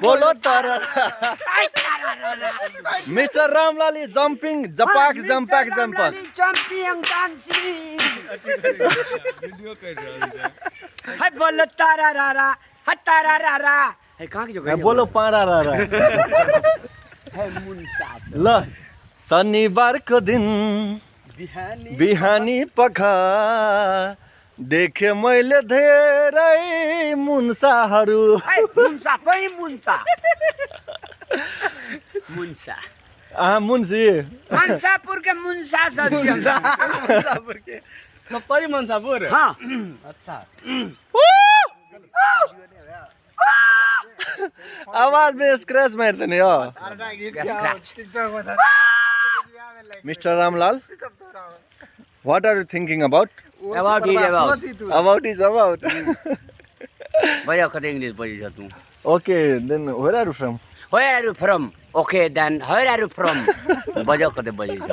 बोलो तारा mister Ramlal is jumping जपाक जंपाक जंपक jumping dancing हाय बोलो तारा रारा हाय तारा रारा है कहाँ की जो गई बोलो पारा रारा है मुन्सा ल शनिबारको दिन बिहानी पखा देखे मैले धेरै मुन्साहरू मुन्सा कोही मुन्सा मुन्सा मुन्सी मनसापुर के मुन्सा सब्जी मनसापुर के सप्तरी मनसापुर हाँ अच्छा आवाज में स्क्रैच मारते नहीं हो mister Ramlal what are you thinking about about is about बजा कते इंग्लिश बजी छ तू okay then where are you from where are you from okay then where are you from बजा कते बजी छ